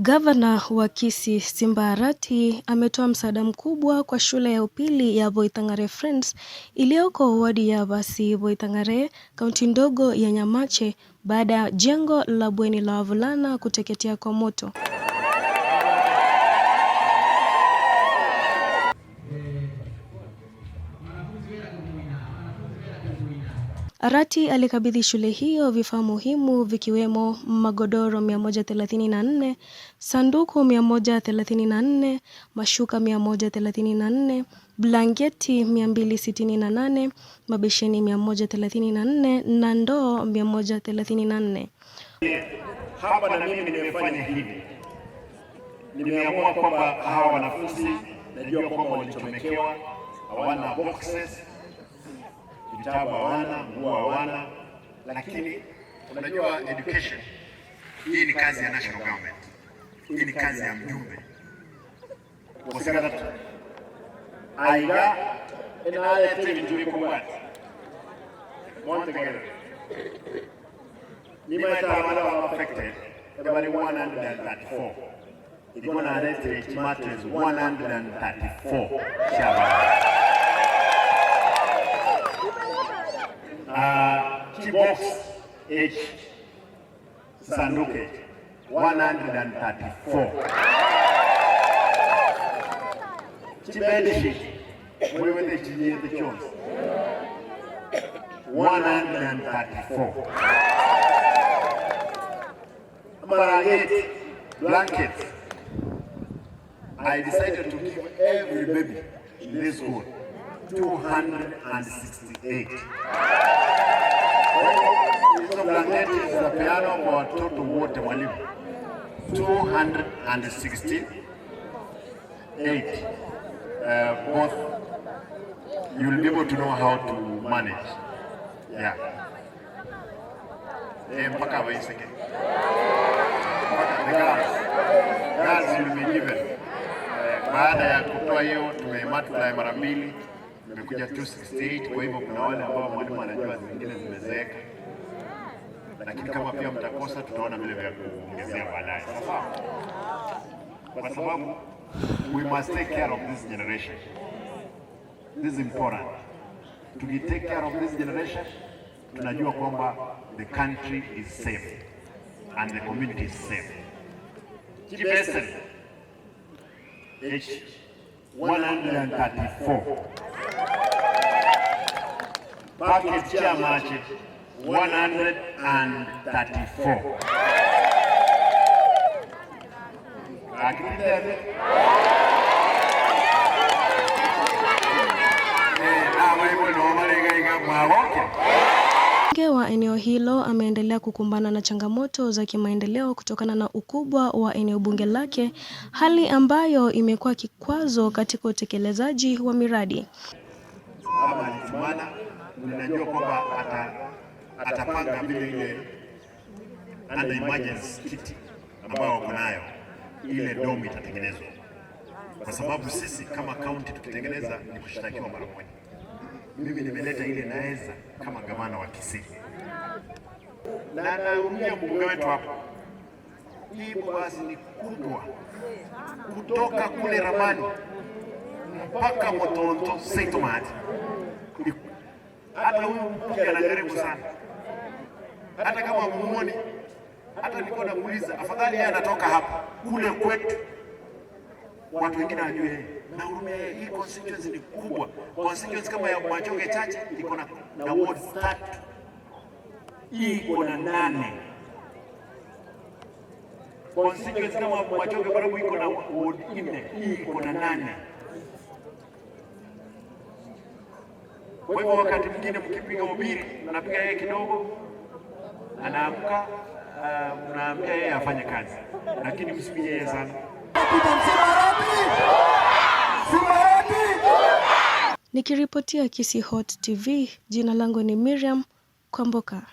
Gavana wa Kisii Simba Arati ametoa msaada mkubwa kwa shule ya upili ya Boitang'are Friends iliyoko wadi ya Basi Boitang'are, kaunti ndogo ya Nyamache baada ya jengo la bweni la wavulana kuteketea kwa moto. Arati alikabidhi shule hiyo vifaa muhimu vikiwemo magodoro 134, sanduku 134, mashuka 134, blanketi 268, mabesheni 134 na ndoo 134. Hapa na mimi nimefanya hivi, nimeamua kwamba hawa wanafunzi najua kwamba walichomekewa, hawana boxes, vitabu hawana, nguo hawana, lakini unajua education hii ni kazi ya national government, hii ni kazi ya mjumbe aiga nimaetamala affected ebali 134 igona rete mattress 134 shaba Box H Sanduke 134 Chibedshit mwiwete chinyete chonse 134 Marangeti blankets. I decided to give every baby in this school 268. Hizo blanketi zitapeanwa kwa watoto wote mwalimu, 268. Both you will be able to know how to manage. Yeah. Mpaka waiseke. Mpaka the girls. Girls will be given. Baada ya kutoa hiyo tume multiply mara mbili imekuja 268. Kwa hivyo kuna wale ambao mwalimu anajua zingine zimezeeka, lakini kama pia mtakosa, tutaona vile vya kuongezea baadaye, sawa? Kwa sababu we must take care of this generation. This is important. Tuki take care of this generation, tunajua kwamba the country is safe and the community is safe. Chibesen H 134 packet chamache 134 akitende Mbunge wa eneo hilo ameendelea kukumbana na changamoto za kimaendeleo kutokana na ukubwa wa eneo bunge lake, hali ambayo imekuwa kikwazo katika utekelezaji wa miradi. Ama alitumana, ninajua kwamba atapanga vile ile under emergency kit ambayo wako nayo ile domu itatengenezwa, kwa sababu sisi kama county tukitengeneza ni kushtakiwa mara moja. Mimi nimeleta ile naweza kama gavana wa Kisii, na nahurumia mbunge wetu hapa. Hii basi ni kubwa kutoka kule Ramani mpaka Motonto Seitomati. Hata huyu mbunge anajaribu sana, hata kama muoni, hata nilikuwa namuuliza, afadhali yeye anatoka hapa kule kwetu, watu wengine wajue yeye. Nahurumia yeye, hii constituency ni kubwa. Constituency kama ya Machoge chache iko na wards 3, hii iko na 8. Constituency kama Machoge bado iko na ward 4, hii iko na 8. Kwa hivyo wakati mwingine mkipiga ubiri, mnapiga yeye kidogo, anaamka, mnaambia yeye afanye kazi, lakini msipige yeye sana. Nikiripotia Kisii Hot TV, jina langu ni Miriam Kwamboka.